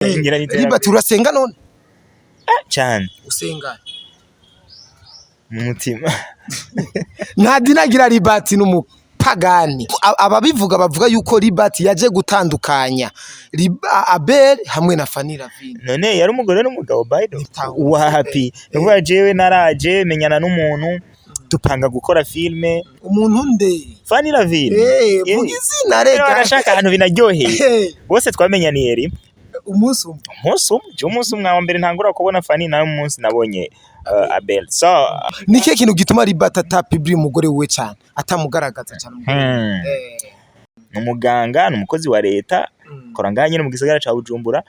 Ngira ni Libert, urasenga none? Cyane. Usenga mu mutima. Nta dini agira Libert, ni umupagani. Ababivuga bavuga yuko Libert yaje gutandukanya Abel hamwe na Fanny Lavine. None yari umugore n'umugabo, by the Nitaho. wapi, nukuvuga jewe naraje menyana n'umuntu, dupanga gukora filme. Umuntu nde? Fanny Lavine. Vuga izina. Rero reka. Barashaka ahantu binaryoheye. Bose twamenyaniye rimwe. Umunsi umwe. Umunsi umwe, je umunsi umwe wa mbere ntangura kubona Fanny, nawe umunsi nabonye Abel, so Ni kihe kintu gituma Libert atapibira umugore wiwe cyane, atamugaragaza cyane? Ni umuganga, ni umukozi wa leta, akora ngaha nyene mu gisagara ca Bujumbura.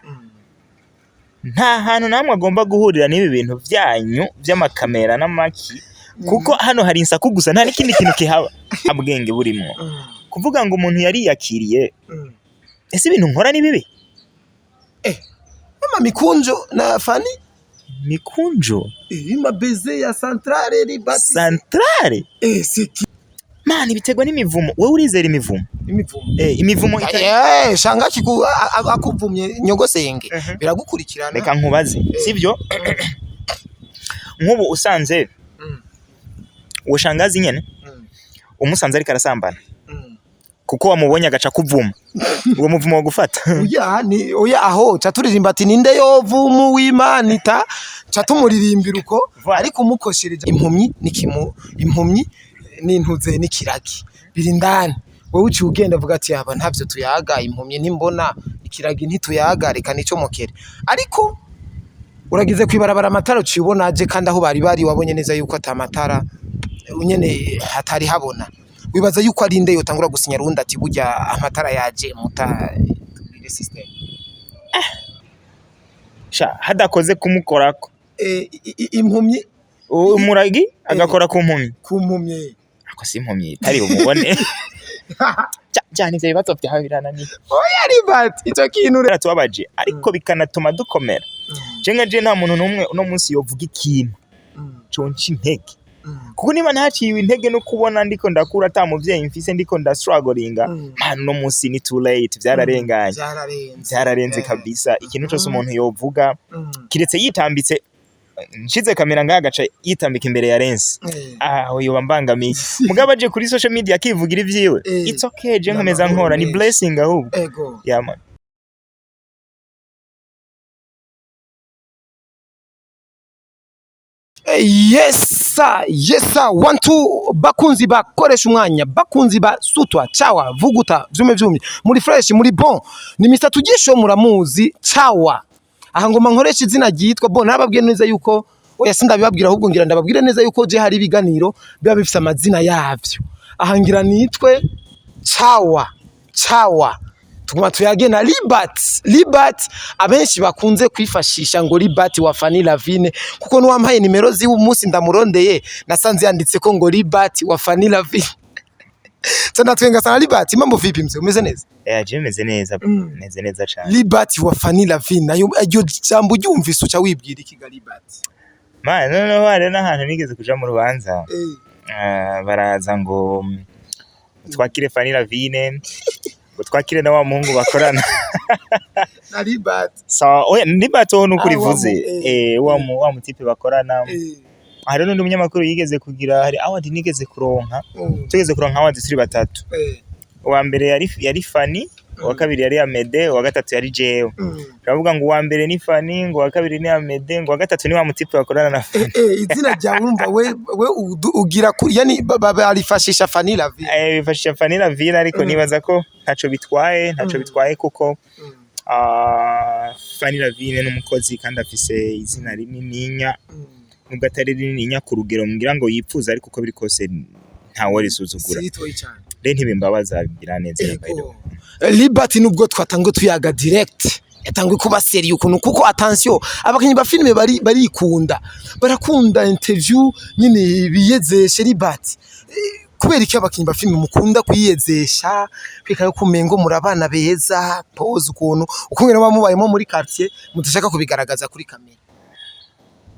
Nta hantu namwe agomba guhurira n'ibi bintu vyanyu vy'amakamera n'amaki, kuko hano hari insaku gusa, nta n'ikindi kintu kihaba abwenge burimwo. Kuvuga ngo umuntu yariyakiriye, ese ibintu nkora ni bibi? Mama Mikunjo na Fanny. Mikunjo? Mabeze ya Centrale, Libert. Centrale? C'est qui? Mani, biterwa n'imivumo. Wewe urizera imivumo? Imivumo? Imivumo Shanga akuvumye nyogosenge, biragukurikirana. Reka nkubaze, sivyo? Nk'ubu usanze uwo shangazi nyene, umusanze ariko arasambana, kuko wamubonye agaca kuvuma, uwo muvumo wo gufata? Oya, ni oya, aho ca turirimba ati: "Ninde yovumu w'Imana?" Ca tumuririmbira uko. Voilà. Ariko umukoshereje impumyi nikimu impumyi n'intuze n'ikiragi biri indani, wowe uciye ugenda avuga ati: "Aba ntavyo tuyaga, impumyi ntimbona, ikiragi ntituyaga, reka nicomokere." Ariko uragize kwibarabara, amatara uciye ubona aje, kandi aho bari bari wabonye neza yuko ata matara nyene hatari habona. Wibaza yuko ari nde yotangura gusinya rundi ati: "Burya amatara yaje, muta tugire system"? Sha, hadakoze kumukorako. Impumyi. Umuragi agakora ku mpumyi. Ku mpumyi. Ako si impumyi itari bumubone. Cyane ivyo bibazo vyawe birananiye. Oya Libert, ico kintu Biratubabaje, ariko bikanatuma dukomera. Je nka je, nta muntu n'umwe uno munsi yovuga ikintu conca intege, kuko niba ntaciwe intege no kubona ndiko ndakura ata muvyeyi mfise, ndiko ndastrugglinga, man, uno munsi ni too late, vyararenganye. Vyararenze. Vyararenze kabisa. Ikintu cose umuntu yovuga, kiretse yitambitse, nshize kamera ngaha agaca yitambika imbere ya lensi, aho yoba mbangamiye. Mugabo aje kuri social media akivugira ivyiwe, it's okay, je nkomeza nkora, ni Menshi. blessing ahubwo. Ego. Yeah, man. Yesa yesa, one two, bakunzi bakoresha umwanya, bakunzi ba sutwa chawa vuguta vyume vyumye, muri fresh, muri bon. Ni Mr Tugisho, muramuzi, chawa. Aha ngoma nkoresha izina ryitwa bon. Nababwiye neza yuko, oya, sindabibabwira, ahubwo ngira ndababwire neza yuko je hari ibiganiro biba bifise amazina yavyo. Aha ngira nitwe chawa chawa, tuguma tuyage na Libert. Libert abenshi bakunze kwifashisha ngo Libert wa Fanny Lavine, kuko nuwampaye nimero ziwe umunsi ndamurondeye nasanze yanditse ko ngo Libert wa Fanny Lavine. Tena twenga sana. Libert, mambo vipi mzee, umeze neza? Je meze neza, meze neza cane. Libert wa Fanny Lavine, ayo iryo jambo uryumvise uca wibwira iki ga Libert? Man, noneho hari n'ahantu nigeze kuja mu rubanza, baraza ngo twakire Fanny Lavine, ngo twakire na wa muhungu bakorana. Na Libert? So oya, Libert ho nuko Ah, wa urivuze. Wa mutipe bakorana. Hari n'undi munyamakuru yigeze kugira, hari award nigeze kuronka, tugeze kuronka award turi batatu. Uwa mbere yari Fanny, uwa kabiri yari Amede, uwa gatatu yari jewe. Turavuga ngo uwa mbere ni Fanny, ngo uwa kabiri ni Amede, ngo uwa gatatu ni wa mutipe bakorana na Fanny. Izina ryawe urumva we ugira kuri, yani barifashisha Fanny Lavine. Bifashisha Fanny Lavine, ariko nibaza ko ntaco bitwaye, ntaco bitwaye, kuko Fanny Lavine n'umukozi kandi afise izina rinininya, nubwo atari rinininya ku rugero ngira ngo yipfuza, ariko uko biri kose ntawe risuzugura. Siritoyi cyane. Rero ntibimbabaza, bigira neza, by the way. Libert, nubwo twatangwe tuyaga direct, yatangwe kuba sérieux ukuntu, kuko attention, abakinyi ba filime bari barikunda, barakunda interview nyine biyezeshe. Libert, kubera iki abakinyi ba filime mukunda kwiyezesha, kwika yo kumengo muri abana beza, pose ukuntu ukungene muba mubayemo muri quartier mudashaka kubigaragaza kuri kamera?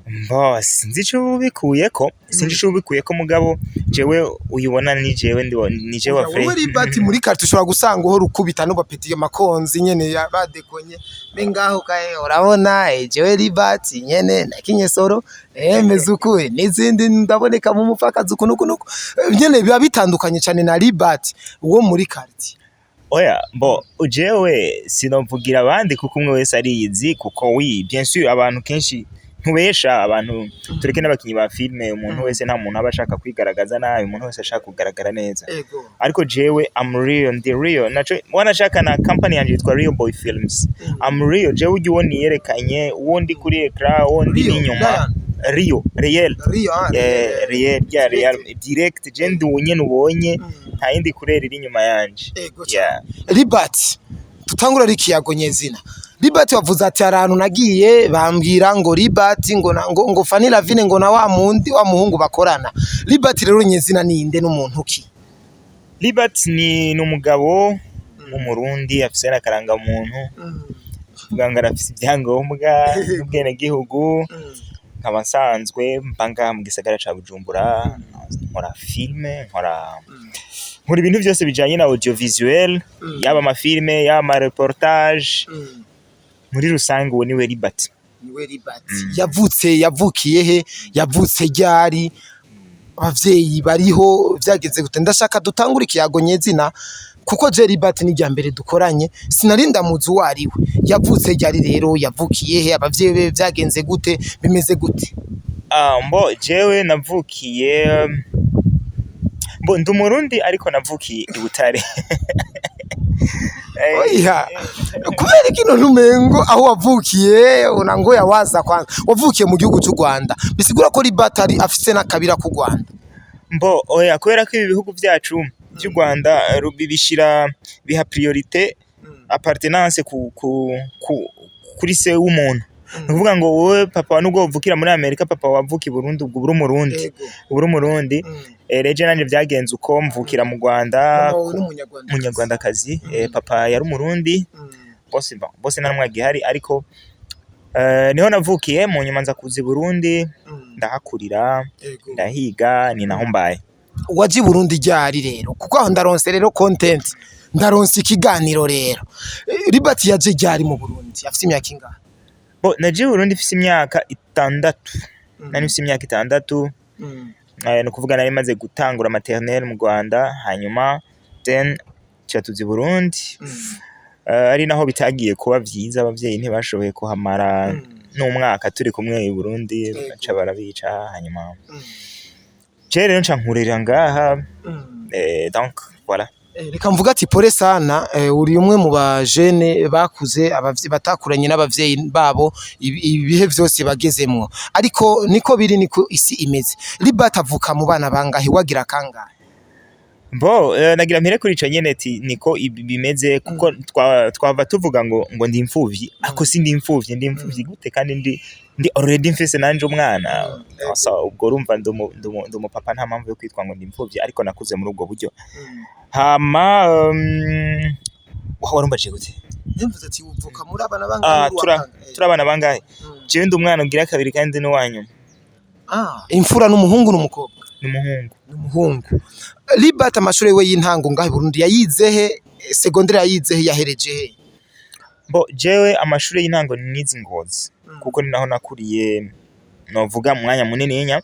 Mbo sinzi ico ubikuyeko, sinzi ico ubikuyeko, mugabo jewe uyibona ni jewe ni jewe wa Wowe vrai. Libert, muri quartier ushobora gusanga uhora ukubita n'ubapetiye makonzi nyene badekonye be ngaho kae, urabona jewe Libert nyene nakinye soro meze uku n'izindi, ndaboneka mu mupfakazi uku nuku nuku. Nyene biba bitandukanye cyane na Libert wo muri quartier. Oya, mbo jewe sinovugira abandi kuko umwe wese ariyizi, kuko oui, bien sûr, abantu kenshi ntubesha abantu, tureke n'abakinyi ba filme, umuntu wese, nta muntu aba ashaka kwigaragaza nabi, umuntu wese ashaka kugaragara neza. Ariko jewe I'm real, ndi real, naco wanashaka na company yanje yitwa Real Boy Films. I'm real, jewe ujya uwo niyerekanye, uwo ndi kuri écran, uwo ndi Real, n'inyuma. Lion. Real, real. Rio, ah, Real rya real direct, je ndi uwo nyene ubonye, nta yindi couleur iri inyuma yanje. Yeah. Libert, tutangura ari ikiyago nyezina. Libert, wavuze ati hari ahantu nagiye bambwira ngo Libert ngo ngo Fanny Lavine ngo na wa mundi wa muhungu bakorana. Libert rero nyezina ninde, n'umuntu ki? Libert ni umugabo w'Umurundi, afise n'akarangamuntu, kuvuga ngo arafise ibyangombwa n'ubwenegihugu. Nkaba nsanzwe mba ngaha mu gisagara ca Bujumbura, nkora filme, nkora ibintu byose bijanye na audiovisuel, yaba amafilme, yaba amareportage muri rusange. Uwo niwe Libert. Niwe Libert. Yavutse, yavukiye he? Yavutse ryari? Abavyeyi bariho? Vyageze gute? Ndashaka dutangure ikiyago nyezina kuko je Libert ni irya mbere dukoranye, sinari ndamuzi uwo ari we. Yavutse ryari rero? Yavukiye he? Abavyeyi be vyagenze gute? Bimeze gute? Ah, mbo jewe navukiye, mbo ndi Umurundi ariko navukiye i Butare. Oya, kubera kino ntumengo aho wavukiye unangoya waza kwanza wavukiye mu gihugu cy'u Rwanda, bisigura ko Libert ari afise n'akabira k'u Rwanda. Mbo oya, kubera ko ibi bihugu byacu by'u Rwanda bishira biha priorité appartenance kuri se w'umuntu. Ni ukuvuga ngo wowe papa, nubwo wavukira muri Amerika, papa wavuka i Burundi, ubwo uri Umurundi, uba uri Umurundi. Reje nanje byagenze uko, mvukira mu Rwanda. Mama wawe n'Umunyarwanda? Umunyarwandakazi. Papa yari Umurundi. Bose, bon, bose nta numwe agihari, ariko niho navukiye. Mu nyuma nza kuza i Burundi, ndahakurira, ndahiga, ni naho mbaye. Waje i Burundi ryari rero? Kuko aho ndaronse rero content, ndaronse ikiganiro rero. Libert yaje ryari mu Burundi, afise imyaka ingahe? Bo naje i Burundi mfise imyaka 6, nari mfise imyaka 6. Ni ukuvuga nari maze gutangura maternelle mu Rwanda, hanyuma then tuca tuza i Burundi. Ari naho bitagiye kuba vyiza, abavyeyi ntibashoboye kuhamara n'umwaka turi kumwe i Burundi, baca barabica. Hanyuma je rero nca nkurira ngaha. Donc voilà. Reka mvuga ati pole sana, uri umwe mu bajene bakuze batakuranye n'abavyeyi babo ibihe vyose bagezemwo, ariko niko biri, niko isi imeze. Libert avuka mu bana bangahe? Wagira kangahe? Bo nagira mpere kuri ico nyene ati niko ibi bimeze, kuko twava tuvuga ngo ndi imfuvyi, ako si ndi imfuvyi. Ndi imfuvyi gute kandi ndi already mfise nanje umwana? So, ubwo urumva ndi umupapa, nta mpamvu yo kwitwa ngo ndi imfuvyi, ariko nakuze muri ubwo buryo. Hama warumbajije gute? Nimvuze ati uvuka muri abana Ah, bangahe, uri tura uwa kangahe? Turi abana bangahe? Jewe ndi umwana ugira kabiri kandi n'uwanyuma. Ah, imfura n'umuhungu n'umukobwa? N'umuhungu. N'umuhungu. Libert, amashuri we y'intango ngahe i Burundi yayize he? Secondaire yayize he? Yahereje he? Bo jewe amashuri y'intango nize i Ngozi, kuko ni naho nakuriye, novuga mu mwanya munininya.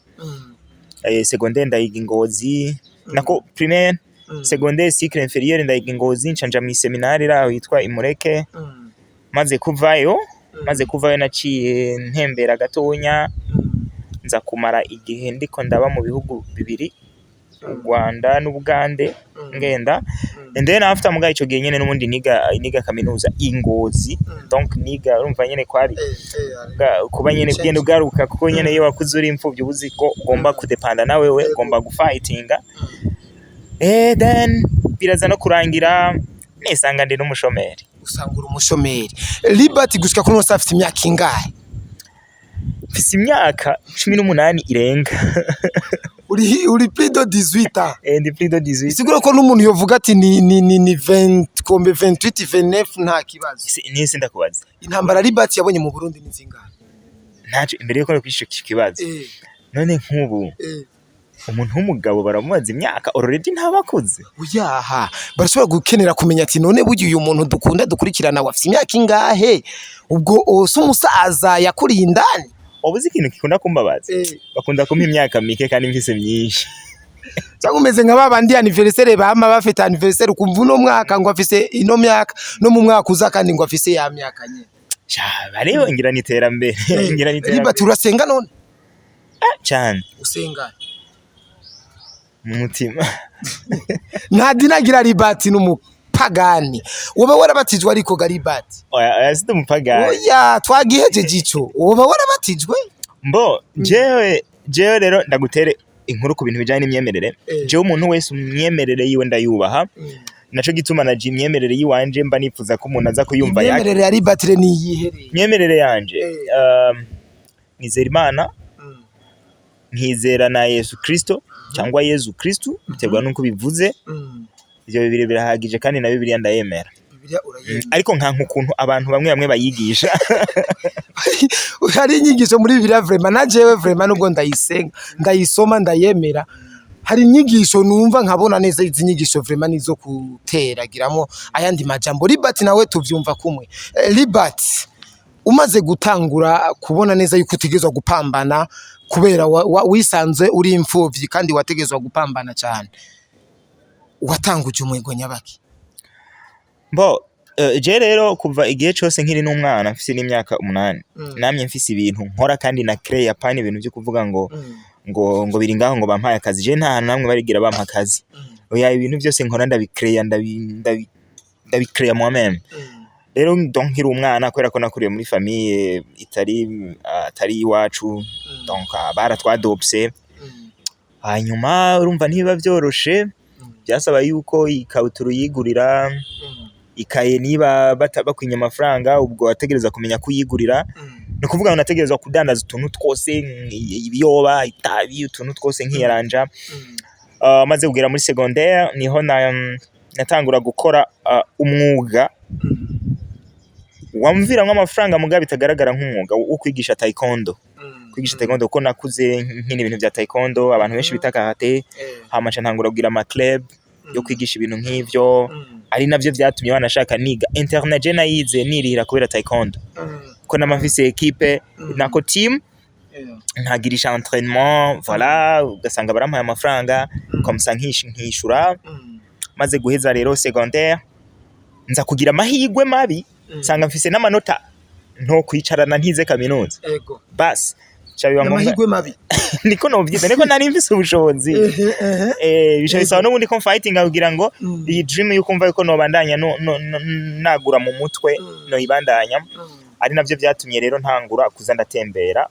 Secondaire ndayiga i Ngozi, nako primaire, secondaire, cycle inférieur ndayiga i Ngozi, nca nja mw'iseminari raho yitwa Imureke. Maze kuvayo naciye ntembera gatonya, nza kumara igihe ndiko ndaba mu bihugu bibiri, u Rwanda n'Ubugande, ngenda. And then after, muga ico gihe nyene n'ubundi niga kaminuza i Ngozi. Donc niga, urumva nyene kwari kuba nyene kugenda ugaruka, kuko nyene iyo wakuze uri imfuvyi uba uzi ko ugomba kudepanda na wewe, ugomba gufightinga. Then biraza no kurangira nisanga ndi n'umushomeri. Usanga uri umushomeri. Libert, gushika kuri uno afite imyaka ingahe? Mfise imyaka 18 irenga. Uri plus de 18 ans? Ndi plus de 18. Bisigura ko n'umuntu yovuga ati ni 20 kombe, 28, 29, nta kibazo. Nisi ndakubaza. Intambara Libert yabonye mu Burundi ni zingahe? Ntaco imbere yuko kwisha iki kibazo, none nk'ubu umuntu w'umugabo baramubaza imyaka? Already ntabakuze. Uyaha, barashobora gukenera kumenya ati: "None burya uyu muntu dukunda dukurikirana wafise imyaka ingahe?" Ubwo si umusaza yakuriye indani. Waba uzi ikintu gikunda kumbabaza? Bakunda kumpa imyaka mike kandi mfise myinshi. Cyangwa umeze nka babandi anniversaire bama bafite anniversaire, ukumva uno mwaka ngo afise ino myaka, no mu mwaka uza kandi ngo afise ya myaka nyene. Sha, bariho ngira ni iterambere, ngira ni Riba, iterambere. Turasenga none? Cyane. Usenga? Mu mutima. Nta dini agira Libati, n'umupagani. Woba warabatijwe ariko ga Libati? Oya oya, si umupagani. Oya, twagihejeje ico. Woba warabatijwe? Mbo jewe rero ndagutere inkuru ku bintu bijanye n'imyemerere. Jewe umuntu wese imyemerere yiwe ndayubaha, naco gituma naje imyemerere yiwanje mba nifuza ko umuntu aza kuyumva yake. Imyemerere ya Libatire ni iyihereye? Imyemerere yanje, nizera Imana, nkizera na Yesu Kristo cyangwa Yezu Kristo, biterwa n'uko bivuze. Ivyo bibiri birahagije, kandi na Bibiliya ndayemera. Bibiliya urayemera? Ariko nkanka ukuntu abantu bamwe bamwe bayigisha. Hari inyigisho muri Bibiliya vraiment na jewe vraiment, nubwo ndayisenga, ndayisoma, ndayemera, hari inyigisho numva nkabona neza izi nyigisho vraiment nizo kuteragiramo ayandi majambo. Libert nawe tuvyumva kumwe. Libert, umaze gutangura kubona neza yuko utegerezwa gupambana kubera wisanze uri imfuvyi kandi wategerezwa gupambana cyane, watanguje umwego nyabaki? Mbo je rero kuva igihe cose nkiri n'umwana, mfise n'imyaka 8, namye mfise ibintu nkora kandi na créer, apana ibintu vyo kuvuga ngo biri ngaho ngo bampaye akazi. Je nta hantu namwe barigira bampa akazi. Oya, ibintu byose nkora ndabicréa, ndabicréa moi-même. Rero donc nkiri umwana, kubera ko nakuriye muri famille itari atari iwacu, donc baratwadopse. Hanyuma urumva ntibiba vyoroshe, byasaba yuko ikabutura uyigurira, ikaye niba bakwinya amafaranga, ubwo wategereza kumenya kuyigurira. Ni ukuvuga ngo nategerezwa kudandaza utuntu twose, ibiyoba, itabi, utuntu twose nkiyaranja. Maze kugera muri secondaire niho natangura gukora umwuga wamviramwo amafaranga mugabo bitagaragara nk'umwuga, wo kwigisha taekwondo. Kwigisha taekwondo kuko nakuze nkina ibintu vya taekwondo, abantu benshi bita karate. Hama nca ntangura kugira ama club yo kwigisha ibintu nk'ivyo, ari navyo vyatumye banashaka niga internat. Je nayize nirihira kubera taekwondo, ko nama mfise équipe nako team, nkagirisha entraînement, voilà, ugasanga barampaye amafaranga comme ça nkishura. Maze guheza rero secondaire, nza kugira amahirwe mabi nsanga mfise n'amanota nto kwicarana ntize kaminuza. Basi ca biba ngombwa. Amahirwe mabi. Niko novyita, niko nari mfise ubushobozi. Bica bisaba n'ubundi ko fighting kugira ngo iyi dream yuko mva yuko nobandanya no, nagura mu mutwe, noyibandanya. Ari navyo vyatumye rero ntangura kuza ndatembera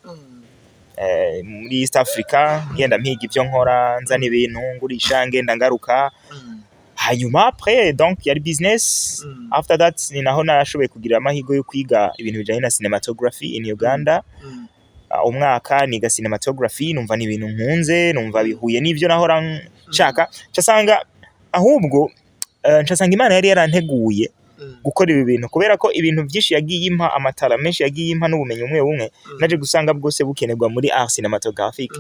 muri East Africa, ngenda mpiga ivyo nkora, nzana ibintu ngurisha, ngenda ngaruka. Hanyuma après donc yari business. After that ni naho nashoboye kugira amahirwe yo kwiga ibintu bijanye na cinematography in Uganda. Umwaka niga cinematography, numva ni ibintu nkunze, numva bihuye n'ivyo nahora nshaka. Ncasanga ahubwo ncasanga Imana yari yaranteguye gukora ibi bintu, kubera ko ibintu byinshi yagiye impa, amatara menshi yagiye impa n'ubumenyi bumwe bumwe naje gusanga bwose bukenerwa muri art cinématographique.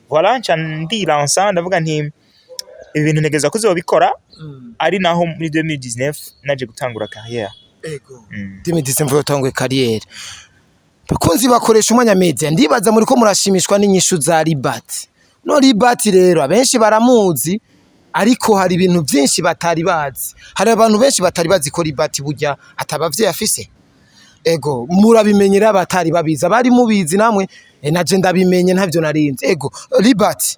Voilà, nca ndilansa, ndavuga nti ibi bintu ntegerezwa kuzobikora. Ari naho muri 2019 naje gutangura carrière. 2019 watanguye carrière. Bakunzi bakoresha umwanya media, ndibaza muri ko murashimishwa n'inyishu za Libert. No Libert rero abenshi baramuzi, ariko hari ibintu byinshi batari bazi. Hari abantu benshi batari bazi ko Libert burya atabavyeyi afise. Ego, murabimenyera abatari babizi, abari mubizi namwe, naje ndabimenye, ntavyo narinzi. Ego Libert,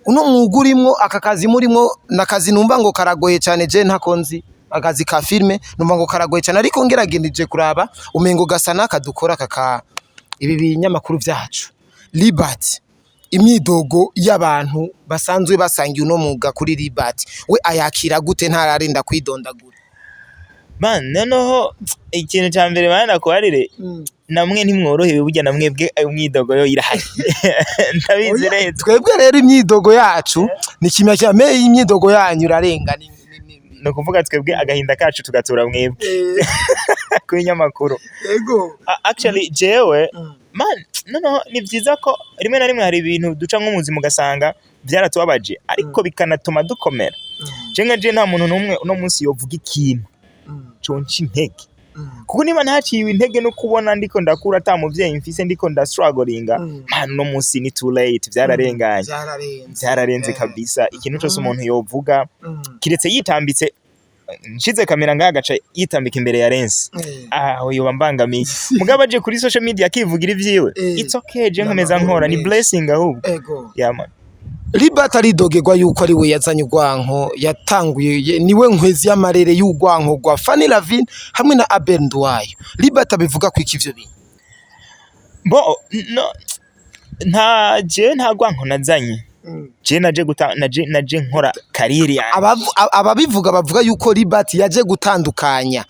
uno mwuga urimwo, aka kazi murimwo, nakazi numva ngo karagoye cyane. Je ntako nzi akazi ka filme, numva ngo karagoye cyane, ariko ngerageje kuraba umengo gasa n'akadukora kaka ibi binyamakuru vyacu. Libert, imyidogo y'abantu basanzwe basangiye uno mwuga kuri Libert, we ayakira gute? Ntararinda kwidondagura. Man, noneho ikintu ca mbere mana kubarire, namwe ntimworohewe burya, namwebwe imyidogo yo irahari, ndabizi neza. Twebwe rero imyidogo yacu ni kimwe cya me, imyidogo yanyu irarenga Ni ukuvuga twebwe agahinda kacu tugatura mwebwe ku binyamakuru. Actually jewe Man, noneho ni byiza ko rimwe na rimwe hari ibintu duca nko mu buzima ugasanga byaratubabaje, ariko bikanatuma dukomera. Je nka je, nta muntu n'umwe uno munsi yovuga ikintu conca intege, kuko niba ntaciwe intege no kubona ndiko ndakura ata muvyeyi mfise, ndiko ndastrugglinga, man, uno munsi ni too late, byararenganye. Byararenze. Byararenze kabisa. Ikintu cyose umuntu yovuga, kiretse yitambitse, nshize kamera ngaha agaca yitambika imbere ya lensi, aho yoba mbangamiye. Mugabo aje kuri social media akivugira ivyiwe, it's okay, je nkomeza nkora, ni N'amahoro. blessing ahubwo. Ego. Yeah, man. Libert aridogerwa yuko ari we yazanye urwanko, yatanguye, niwe nkwezi y'amarere y'urwanko rwa Fanny Lavine hamwe na Abel Nduwayo. Libert abivuga ko iki ivyo bintu? Bo no, nta je, nta rwanko nazanye. Je naje guta, naje nkora carrière yanjye. Ababivuga bavuga yuko Libert yaje gutandukanya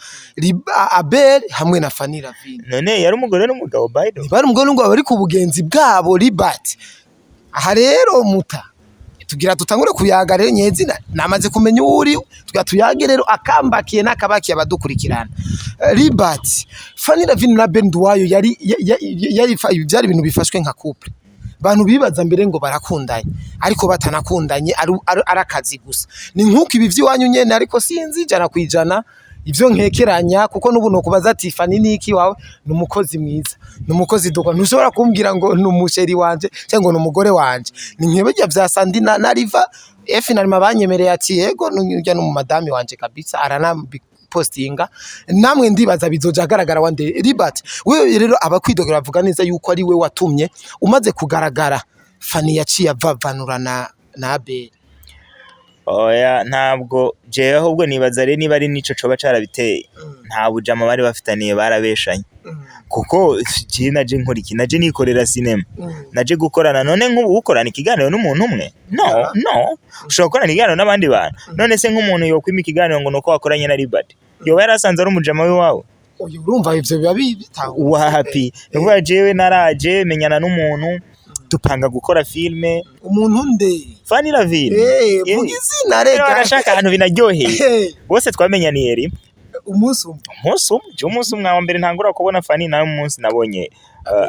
Abel hamwe na Fanny Lavine. None yari umugore n'umugabo, by the way? Bari umugore n'umugabo, bari ku bugenzi bwabo. Libert, aha rero muta tugira tutangure kuyaga rero nyezina, namaze kumenya uwo uri, tugira tuyage rero akambakiye n'akabakiye abadukurikirana. Libert, Fanny Lavine na Ben Nduwayo yari yari byari ibintu bifashwe nka couple, bantu bibaza mbere ngo barakundanye, ariko batanakundanye, ari akazi gusa. Ni nk'uko ibi vy'iwanyu nyene, ariko sinzi 100% ivyo nkekeranya, kuko n'ubu nokubaza ati Fanny niki wawe, ni umukozi mwiza, ni umukozi dukora, ntushobora kumbwira ngo ni umuchéri wanje cyangwa ngo ni umugore wanje. Ni nk'ibirya vya Sandi na Riva finalement banyemereye ati yego, nujya no mu madami wanje kabisa, aranabipostinga. Namwe ndibaza bizoja agaragara wande. Libert, wewe rero abakwidogera bavuga neza yuko ari we watumye umaze kugaragara Fanny yaciye avavanura na Abel. Oya, ntabwo jewe, ahubwo nibaza rero niba ari nico coba carabiteye, nta bujama bari bafitaniye, barabeshanye, kuko jewe naje nkora iki? Naje nikorera sinema, naje gukorana. None nk'ubu ukorana ikiganiro n'umuntu umwe? No, no, ushobora gukorana ikiganiro n'abandi bantu. None se nk'umuntu yokwima ikiganiro ngo nuko wakoranye na Libert, yoba yarasanze ari umujama w'iwawe? Oya, urumva ivyo biba bitanga. Wapi, ni ukuvuga jewe naraje menyana n'umuntu, dupanga gukora filme. Umuntu nde? Fanny Lavine. Vuga izina. Rero reka. Arashaka ahantu binaryoheye. Bose twamenyaniye rimwe. Umunsi umwe. Umunsi umwe. Je umunsi umwe wa mbere ntangura kubona Fanny, nawe umunsi nabonye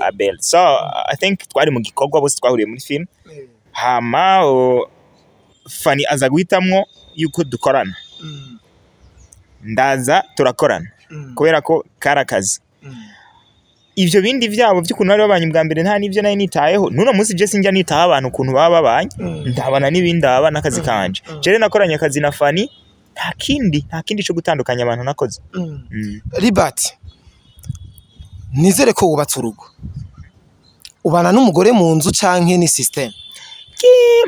Abel. So I think twari mu gikorwa, bose twahuriye muri film, hama Fanny aza guhitamwo yuko dukorana, ndaza turakorana, kubera ko kari akazi. Ivyo bindi vyabo vy'ukuntu bari babanye ubwa mbere, nta n'ivyo nari nitayeho. N'uno munsi je sinjya nitaho abantu ukuntu baba babanye, ndabana n'ibindi, aba n'akazi kanje. Je rero nakoranye akazi na Fanny, nta kindi co gutandukanya abantu nakoze. Libert, nizere ko wubatse urugo, ubana n'umugore mu nzu canke ni system?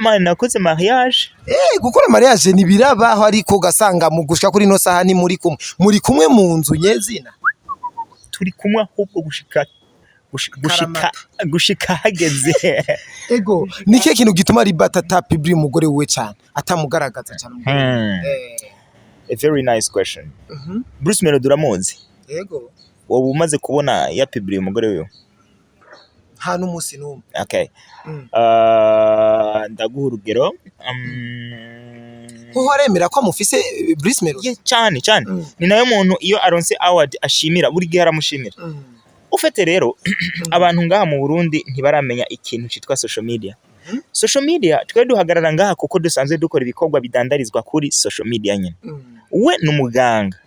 Man, nakoze mariage. Gukora mariage ntibirabaho, ariko ugasanga mu gushika kuri ino saha ni muri kumwe, muri kumwe mu nzu nyezina. Turi kumwe ahubwo gushika gushika hageze. Ego, ni kihe kintu gituma Libert atapibira umugore wiwe cyane, atamugaragaza cyane umugore? A very nice question. Bruce Melody uramuzi? Ego. Wowe umaze kubona yapibiriye umugore wiwe? Nta n'umunsi n'umwe. Okay. Ndaguha urugero. Nkuko aremera ko amufise, Bruce Melody? Yeah, cyane cyane. Ni nayo muntu iyo aronse award ashimira, buri gihe aramushimira. Ufite rero abantu ngaha mu Burundi ntibaramenya ikintu citwa social media. Social media, twe duhagarara ngaha kuko dusanzwe dukora ibikorwa bidandarizwa kuri social media nyine. We ni umuganga,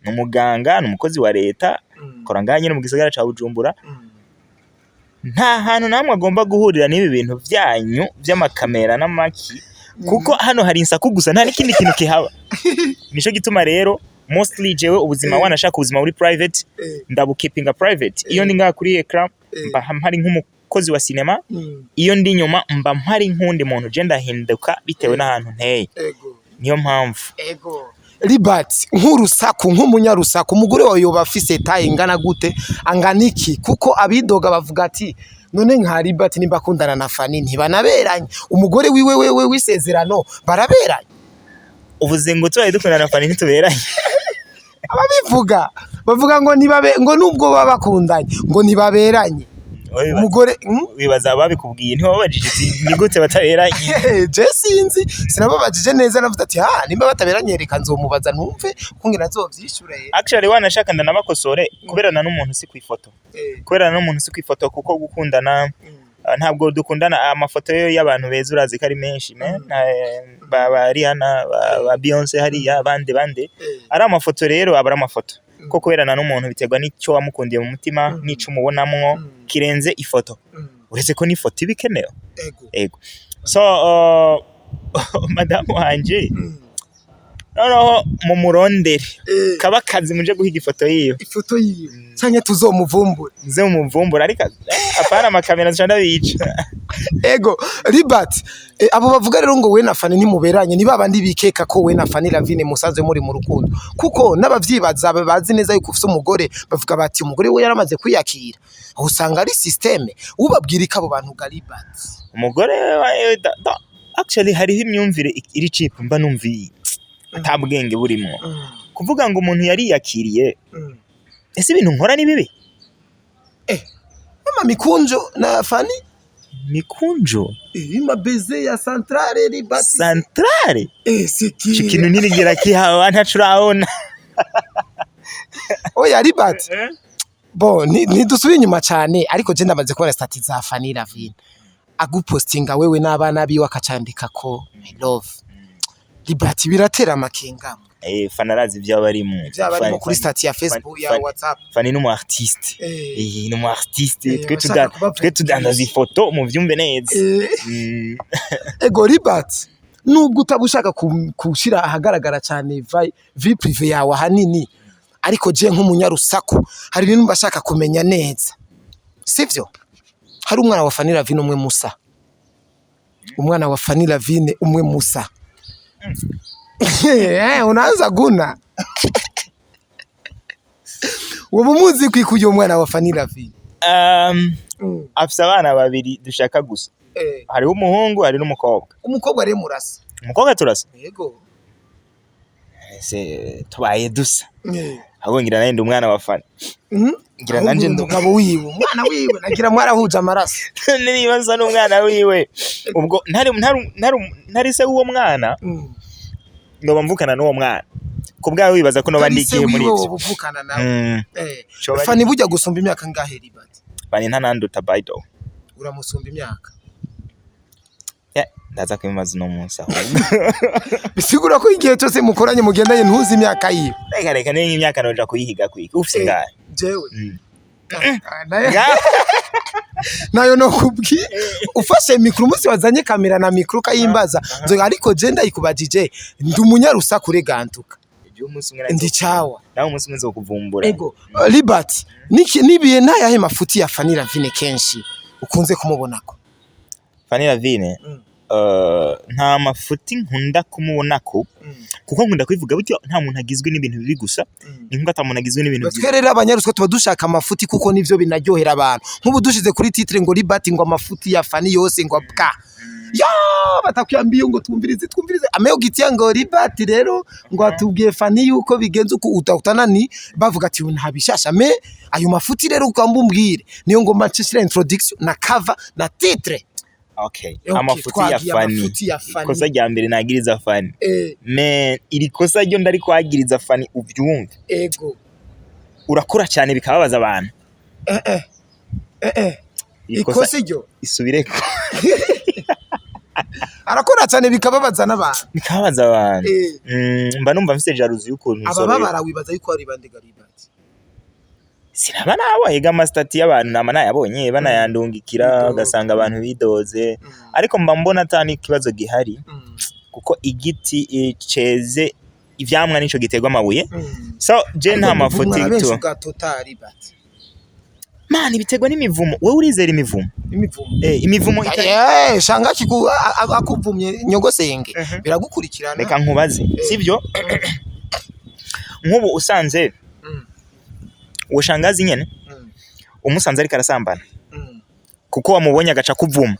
ni umuganga, ni umukozi wa leta, akora ngaha nyine mu gisagara ca Bujumbura. Nta hantu namwe agomba guhurira n'ibi bintu vyanyu vy'amakamera n'amaki, kuko hano hari insaku gusa, nta n'ikindi kintu kihaba. Nico gituma rero mostly jewe ubuzima, wanashaka ubuzima buri private, ndabukeepinga private. Iyo ndi ngaha kuri écran, mba mpari nk'umukozi wa sinema. Iyo ndi nyuma, mba mpari nk'undi muntu. Je ndahinduka bitewe n'ahantu nteye. Niyo mpamvu. Ego. Libert, nk'urusaku, nk'umunyarusaku, umugore wawe yoba afise taille ingana gute, angana iki? Kuko abidoga bavuga ati none nka Libert nimba akundana na Fanny ntibanaberanye, umugore wiwe wewe w'isezerano baraberanye? Uvuze ngo tubaye dukundana na Fanny ntituberanye? Ababivuga bavuga ngo ntibabe, ngo nubwo baba bakundanye ngo ntibaberanye. Umugore Wibaza babikubwiye, ntiwababajije uti ni gute bataberanye? Je sinzi, sinababajije neza. Navuze ati ha, nimba bataberanye reka nzomubaza numve ukungene azovyishure. Actually, wanashaka ndanabakosore, kuberana n'umuntu si kwifoto. Kuberana n'umuntu si kwifoto, kuko gukundana ntabwo dukundana amafoto yo y'abantu beza, urazi ko ari menshi man. Ba Rihanna, ba Beyonce, hariya bande bande. Ari amafoto rero, aba ari amafoto ko kuberana n'umuntu biterwa n'icyo wamukundiye mu mutima n'ico umubonamwo kirenze ifoto, uretse ko n'ifoto iba ikenewe. Ego, so madamu wanje, noneho mumurondere kaba akazi, muje guhiga ifoto yiwe. Ifoto yiwe canke tuzomuvumbure. Nze mumuvumbura, ariko apana amakamera, nca ndabica. Ego Libert, abo bavuga rero ngo we na Fanny ntimuberanye ni babandi bikeka ko we na Fanny Lavine musanzwe muri mu rukundo, kuko n'abavyibaza bazi neza yuko ufise umugore, bavuga bati umugore we yaramaze kwiyakira, aho usanga ari système. Ubabwira ko abo bantu ga, Libert? Umugore actually hariho imyumvire iri cheap, mba numva ata bwenge burimwo, kuvuga ngo umuntu yariyakiriye. Ese ibintu nkora ni bibi? Mama Mikunjo na Fanny. Mikunjo? Mabeze ya centrale, Libert. Centrale? Siki. Ico kintu ntirigera kihaba, ntaco urabona. Oya Libert, bon, ntidusubire inyuma cyane, ariko je ndamaze kubona statut za Fanny Lavine agupostinga wewe n'abana biwe, akacandika ko I love Libert. Biratera amakenga. Fanny arazi ivyo aba arimwo. Byaba arimo kuri statut ya Facebook, ya WhatsApp. Fanny ni umu artiste. Ni umu artiste. Twe Abashaka kubavugisha. Twe tudandaza ifoto, muvyumve neza. Ego Libert, nubwo utaba ushaka kushira ahagaragara cyane vie privée yawe ahanini, ariko je nk'umunyarusaku hari ibintu mbashaka kumenya neza, sivyo? Hari umwana wa Fanny Lavine umwe musa, umwana wa Fanny Lavine umwe musa. Unaanza guna wowe umuzi kwikuye umwana wa Fanny Lavine? Afise abana babiri dushaka gusa. Hariho umuhungu, hari n'umukobwa. Umukobwa rero murasa. Umukobwa turasa. Yego. Ese tubaye dusa, ahubwo ngira nawe ndi umwana wa Fanny. Ngira Ahubwo nanje uri ndi umugabo wiwe, umwana wiwe, nagira mwarahuje amaraso. Niba nsa n'umwana wiwe, ubwo ntari se w'uwo mwana, noba mvukana n'uwo mwana. Ku bwawe wibaza ko noba Utari se ndikiye muri wiwe, ivyo? woba uvukana nawe. Coba Fanny burya gusumba imyaka ngahe, Libert? Fanny ntananduta, by the way. Uramusumba imyaka. Yeah, ndaza kubimaza uno munsi ahubwo. Bisigura ko igihe cyose mukoranye, mugendanye, ntuzi imyaka yiwe. Reka reka, niyo imyaka noja kuyihiga kwika ufise ngahe? Jewe? Nayo Nayo no kubwi ufashe micro umunsi wazanye kamera na micro ukayimbaza nzo, ariko je ndayikubajije, ndi umunyarusaku regantuka. Umunsi umwe Ndi cawa. Nawe umunsi umwe nzokuvumbura. Ego Libert, niki nibiye ntayahe mafuti ya Fanny Lavine kenshi ukunze kumubonako? Fanny Lavine, nta mafuti nkunda kumubonako, kuko nkunda kubivuga buryo nta muntu agizwe n'ibintu bibi gusa, ni nkuko ata muntu agizwe n'ibintu Twe byiza. Rero abanyaruswa tuba dushaka amafuti, kuko nivyo binaryohera abantu. Nk'ubu dushize kuri titre ngo Libert ngo amafuti ya Fanny yose ngo bwa ya batakwambiye ngo twumvirize, twumvirize ameo gitia ngo Libert rero ngo atubwiye Fanny yuko bigenze uko utakutana ni bavuga ati nta bishasha. Mais ayo mafuti rero ukamba umbwire, niyo ngomba nshishira introduction na cover na titre. Okay. Okay, Amafuti ya twagiye. Fanny. Amafuti ya Fanny. Ikosa rya mbere nagiriza Fanny, mais iri kosa ryo ndari kwagiriza Fanny, uvyumve. Ego. Urakora cyane bikababaza abantu. Iri kosa Ikosa iryo isubireko. Arakora cyane bikababaza n'abantu. Bikababaza abantu. Mba numva mfise jalousie y'ukuntu nsoro Abababara wibaza yuko ari bande ga, Libert? Sinaba nabonye ga ama statut y'abantu, nama nayabonye banayandungikira, Bidoze. Ugasanga abantu bidoze, ariko mba mbona ata n'ikibazo gihari, kuko igiti ceze ivyamwa nico giterwa amabuye. So je nta mafuti benshi tu bwa total, Libert. Man, biterwa n'imivumo. Wewe urizera imivumo? Imivumo? Imivumo Shanga akuvumye nyogosenge biragukurikirana. Reka nkubaze, sivyo? Nk'ubu usanze uwo shangazi nyene, umusanze ariko arasambana. Kuko wamubonye agaca kuvuma,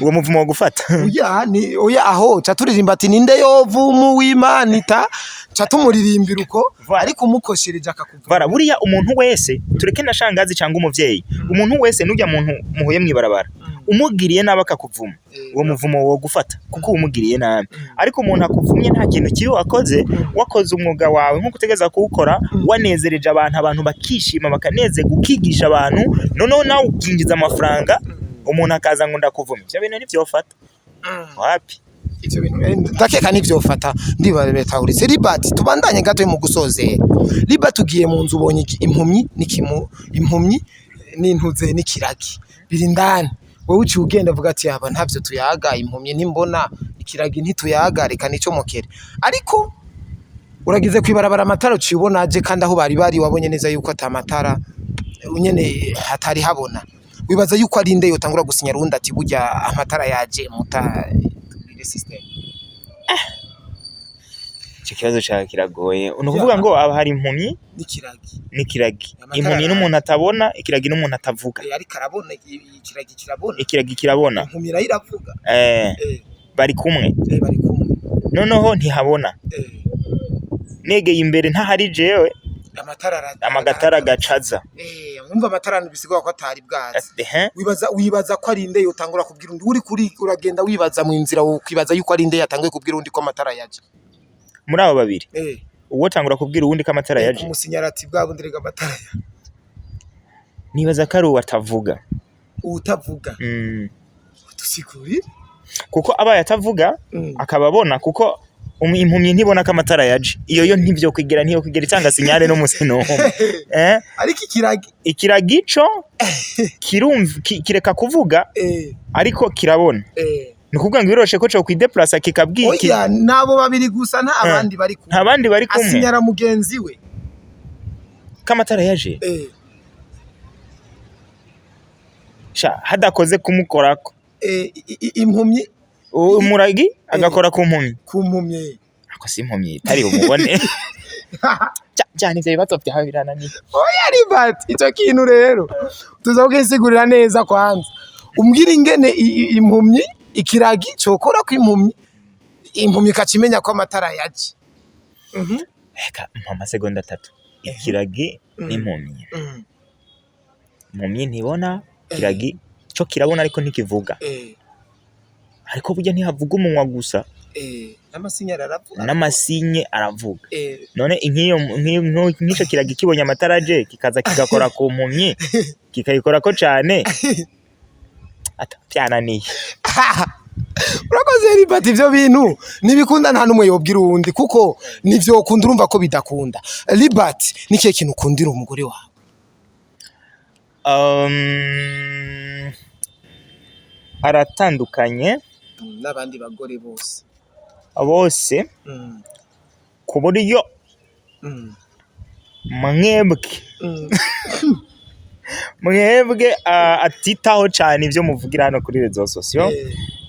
uwo muvumo wo gufata. Oya, ni oya, aho ca turirimba ati: "Ninde yovumu w'Imana?" Ca tumuririmbira uko. Voilà. Ariko umukoshereje akakuvuma. Bara buriya umuntu wese, tureke na shangazi cyangwa umuvyeyi, umuntu wese, nujya muntu muhuye mwibarabara, umugiriye nabi akakuvuma, uwo muvumo wo gufata kuko umugiriye nabi. Ariko umuntu akuvumye nta kintu kibi wakoze, wakoze umwuga wawe nk'uko utegeza kuwukora, wanezereje abantu, abantu bakishima, bakanezerwa, ukigisha abantu, noneho nawe ukinjiza amafaranga, umuntu akaza ngo ndakuvuma, ivyo bintu ntivyofata, wapi. Ivyo bintu ndakeka ntivyofata, ndibabetahuritse. Libert, tubandanye gato mu gusozera. Libert, ugiye mu nzu, ubonye impumyi n'ikimu, impumyi n'intuze n'ikiragi biri indani. Wowe uciye ugenda avuga ati: "Aba ntavyo tuyaga, impumyi ntimbona, ikiragi ntituyaga, reka nicomokere." Ariko uragize kwibarabara, amatara uciye ubona aje, kandi aho bari bari wabonye neza yuko ata matara nyene hatari habona. Wibaza yuko ari nde yotangura gusinya rundi ati: "Burya amatara yaje, muta tugire system"? Ico kibazo cawe kiragoye. Ni ukuvuga ngo aba hari impumyi n'ikiragi. N'ikiragi. Amatara Impumyi araje. N'umuntu atabona, ikiragi n'umuntu atavuga. Ariko arabona, ikiragi kirabona. Ikiragi kirabona. Impumyi nayo iravuga. Bari kumwe. Bari kumwe. Noneho ntihabona. Negeye imbere ntahari jewe. Amatara amagatara gacaza. Wumva amatara bisigura ko atari bwazi. Ehe. Wibaza ko ari nde yotangura kubwira undi? Uri kuri uragenda wibaza mu nzira, ukwibaza yuko ari nde yatanguye kubwira undi ko amatara yaje? Muri abo babiri, uwo tangura kubwira uwundi ko amatara yaje? Kumusinyara ati: "Bwa bundi rega amatara yaje." Nibaza ko ari uwo atavuga. Utavuga? Dusigurire. Kuko abaye atavuga akaba abona, kuko impumyi ntibona ko amatara yaje, iyo yo ntivyo kwigera, ntiyo kwigera itanga signal n'umusi n'umwe. Ariko ikiragi? Ikiragi co kirumva, kireka kuvuga, ariko kirabona. Ni ukuvuga ngo biroshe ko co kwideplasa kikabwira. Oya, nabo babiri gusa, nta bandi bari kumwe. Nta bandi bari kumwe. Asinyara mugenzi we. Ko amatara yaje. Sha hadakoze kumukorako. Impumyi. Umuragi agakora ku mpumyi. Ku mpumyi. Ako si impumyi itari bumubone. Cyane ivyo bibazo vyawe birananiye. Oya Libert, ico kintu rero tuza kugisigurira neza. Kwanza umbwira ingene impumyi, ikiragi cokora ko impumyi, impumyi ikacimenya ko amatara yaje. Reka mpa amasegonda 3. Ikiragi n'impumyi. Impumyi ntibona, ikiragi cyo kirabona ariko ntikivuga. Ariko burya ntihavuga umunwa gusa. N'amasinyara aravuga. N'amasinye aravuga. None nk'iyo nk'ico kiragi kibonye amatara aje, kikaza kigakora ku mpumyi, kikayikorako cane, ata byananiye. Urakoze Libert, ivyo bintu ntibikunda, nta n'umwe yobwira uwundi kuko ntivyokunda, urumva ko bidakunda. Libert, ni kihe kintu ukundira umugore wawe? Aratandukanye n'abandi bagore bose. Bose, ku buryo mwebwe mwebwe atitaho cyane ibyo muvugira hano kuri réseaux sociaux.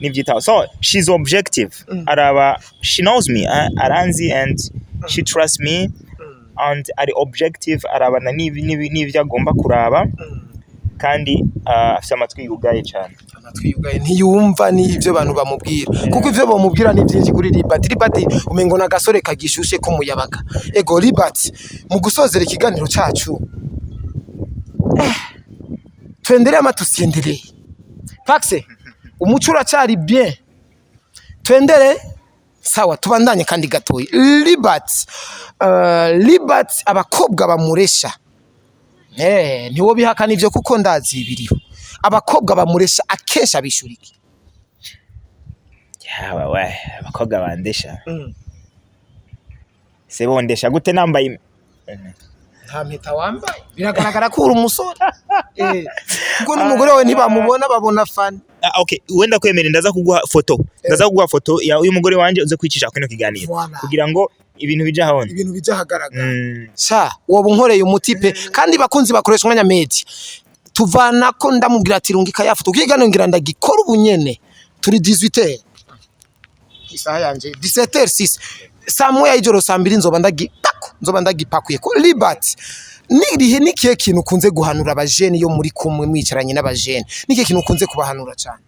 Nibyitaho. So she's objective. Araba, she knows me, aranzi and she trusts me and ari objective, arabana n'ibyo agomba kuraba, kandi afite amatwi yugaye cyane. Amatwi yugaye, ntiyumva n'ibyo abantu bamubwira, kuko ivyo bamubwira ni byinshi kuri Libert. Libert umengo n'agasore kagishushe k'umuyabaga. Ego Libert, mu gusozera ikiganiro cacu, tuendelee ama tusiendelee? Paxe umuco uracari bien, tuendele. Sawa, tubandanye kandi gatoyi. Libert, Libert, abakobwa bamuresha, ntiwo bihakana ivyo kuko ndazi biriho. Abakobwa bamuresha akenshi abishura iki? Yawe we, abakobwa bandesha se bondesha gute nambaye Nta mpeta wambaye, biragaragara ko uri umusore, kuko n'umugore wawe ntibamubona, babona fani. Ah, okay, wenda kwemera, ndaza kuguha foto ya uyu mugore wanje, uze kwicisha kino kiganiro Voilà. kugira ngo ibintu bija habona. Ibintu bija ahagaragara. Sha woba unkoreye umuti pe. Kandi bakunzi bakoresha umwanya media, tuvana ko ndamubwira ati: "Rungika ya foto." Kiganiro ngira ndagikora ubu nyene, turi 18h, isaha yanje 17h06, saa 1 y'ijoro, saa 2 nzoba ndagipakuye ko Libert. Nirihe, nikihe kintu ukunze guhanura abajene iyo muri kumwe, mwicaranye n'abajene? Nikihe kintu ukunze kubahanura cyane?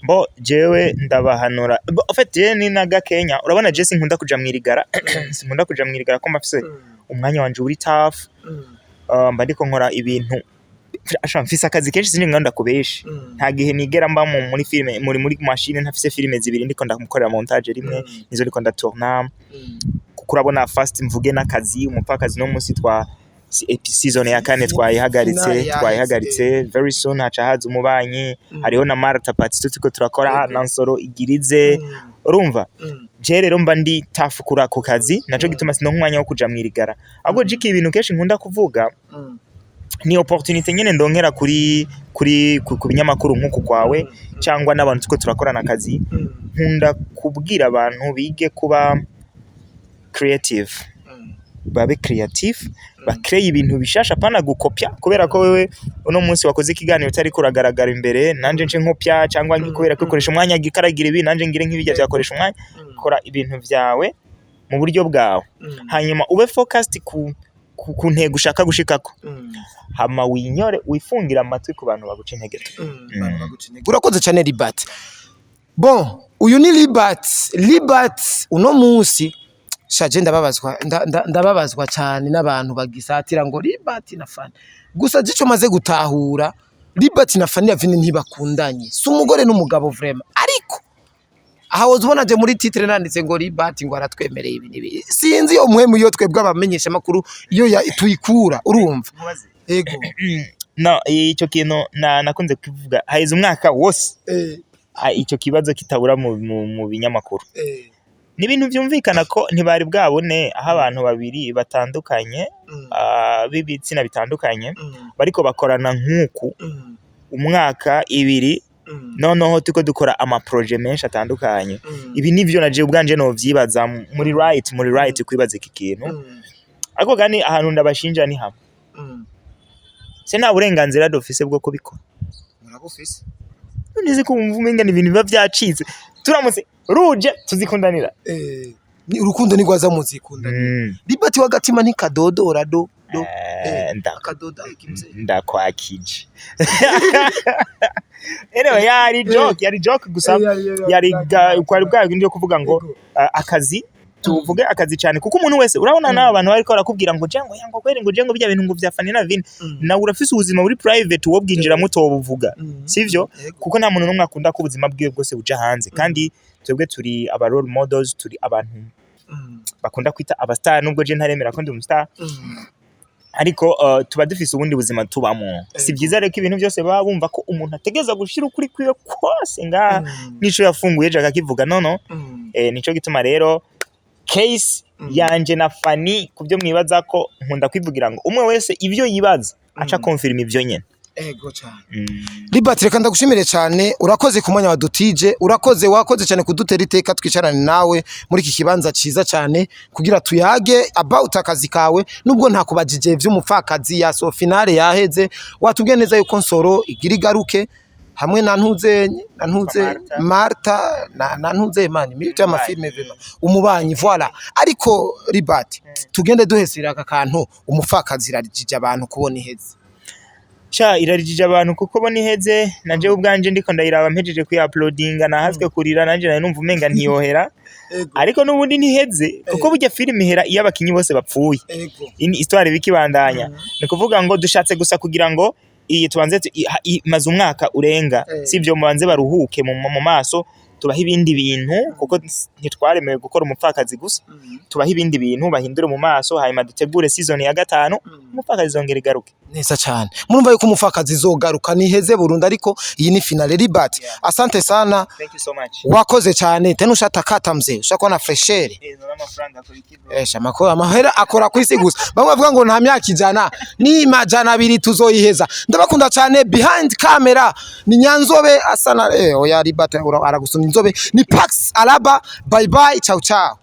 Bo jewe ndabahanura, bo, en fait jewe ni naga Kenya, urabona je sinkunda kuja mwirigara, sinkunda kuja mwirigara ko mbafise umwanya wanje uri tough. Mba ndiko nkora ibintu asha, mfise akazi kenshi, sinzi ndakubesha. Nta gihe nigera mba muri filme, muri machine ntafise filme zibiri ndiko ndamukorera montage rimwe, nizo ndiko ndatourna, kuko urabona first mvuge n'akazi umupfakazi no munsi twa season ya kane twayihagaritse. Finale yaheze. Twayihagaritse, very soon haca haza umubanyi. Hariho na Martha part 2 turiko turakora na Nsoro igirize, urumva je rero mba ndi tough kuri ako kazi, naco gituma sinonka umwanya wo kuja mwirigara. Ahubwo jiki ibintu kenshi nkunda kuvuga ni opportunité nyene ndongera kuri ku binyamakuru nk'uku kwawe cyangwa n'abantu tuko turakorana akazi. Nkunda kubwira abantu bige kuba creative, babe creative, bakreye ibintu bishasha, pana gukopya, kubera ko wewe uno munsi wakoze ikiganiro utariko uragaragara imbere, nanje nce nkopya, cyangwa kubera ko ukoresha umwanya gikaragira ibi, nanje ngire nk'ibijya byakoresha umwanya. Kora ibintu vyawe mu buryo bwawe, hanyuma ube focused ku ntego ushaka gushikako, hama winyore wifungira amatwi ku bantu baguca intege. Urakoze cyane, Libert. Bon, uyu ni Libert. Libert, uno munsi shaje ndababazwa, ndababazwa cyane n'abantu bagisatira ngo Libert na Fanny. Gusa jico maze gutahura, Libert na Fanny Lavine ntibakundanye, si umugore n'umugabo vraiment. Ariko aha woza ubona je muri titre nanditse ngo Libert ngo aratwemereye ibi n'ibi, sinzi iyo muhemu, iyo twebwe abamenyesha makuru iyo tuyikura, urumva? Ego. No, icyo kintu nakunze kuvuga haheze umwaka wose, icyo kibazo kitabura mu binyamakuru. Ni ibintu byumvikana ko ntibari bwabone aho abantu babiri batandukanye, b'ibitsina bitandukanye, bariko bakorana nk'uku umwaka, ibiri, noneho turiko dukora amaproje menshi atandukanye. Ibi nivyo naje ubwanje novyibaza, muri right kwibaza iki kintu. Ariko kandi ahantu ndabashinja ni hamwe: se nta burenganzira dufise bwo kubikora? Murabufise. None se ko wumva umenga ni ibintu biba vyacitse, turamutse ruje tuzikundanira? Ni urukundo ntigwaza muzikunda. Libert w'agatima ntikadodora do do. Akadoda ikimze. Ndakwakije. Anyway, yari joke, yari joke gusa, yari kwari bwa bindi yo kuvuga ngo akazi, tuvuge akazi cyane, kuko umuntu wese urabona nawe abantu bariko barakubwira ngo jango yango kweri, ngo jango bijya bintu ngo vya Fanny Lavine, nawe urafise ubuzima buri private wowe bwinjiramo utobuvuga, sivyo? Kuko nta muntu n'umwe akunda ko ubuzima bwiwe bwose buja hanze, kandi twebwe turi aba role models, turi abantu bakunda kwita aba star, nubwo je ntaremera ko ndi umu star, ariko tuba dufise ubundi buzima tubamo. Si byiza rero ko ibintu byose baba bumva ko umuntu ategereza gushira ukuri kwiwe kose ngaha, nico yafunguye ejo akakivuga. Nono nico gituma rero case yanje na Fanny, kubyo mwibaza ko nkunda kwivugira ngo umwe wese ibyo yibaza aca confirm ivyo nyene. Ego cyane. Libert, reka ndagushimire cyane, urakoze ku mwanya wadutije, urakoze, wakoze cyane kudutera iteka twicarane nawe muri iki kibanza ciza cyane kugira tuyage about akazi kawe. Nubwo ntakubajije vy'umupfakazi ya so finale yaheze, watubwiye neza yuko Nsoro igira igaruke hamwe na ntuze na ntuze. Martha. Martha na ntuze mani muri by'amafilme vema umubanyi, voilà. Ariko Libert, tugende duhesera aka kantu, umupfakazi irarigije abantu kubona iheze. Sha, irarijije abantu kuko bona iheze. Nanje ubwanje ndiko ndayiraba mpejeje kuya-uploadinga, nahaswe kurira nanje, nari numva umenga ntiyohera, ariko n'ubundi ntiheze, kuko burya filime ihera iyo abakinyi bose bapfuye. Ini histoire bikibandanya, ni kuvuga ngo dushatse gusa kugira ngo iyi tubanze imaze umwaka urenga, sivyo? Mubanze baruhuke mu maso, tubahe ibindi bintu, kuko ntitwaremewe gukora umupfakazi gusa. Tubahe ibindi bintu bahindure mu maso, hanyuma dutegure season ya gatanu, umupfakazi izongera igaruke. Neza cyane, murumva yuko umupfakazi izogaruka, niheze burundu, ariko iyi ni finale. Libert, asante sana. Thank you so much. Wakoze cyane tena, ushatakata mzee, ushakuwa na fraîcheur. Eh, none amafaranga akora iki bro? Esha mako amahera akora ku isi gusa. Bamwe bavuga ngo nta myaka 100 ni 200 tuzoyiheza. Ndabakunda cyane. Behind camera ni Nyanzobe asa na oya, Libert aragusumya inzobe, ni Pax Alaba. Bye bye, ciao ciao.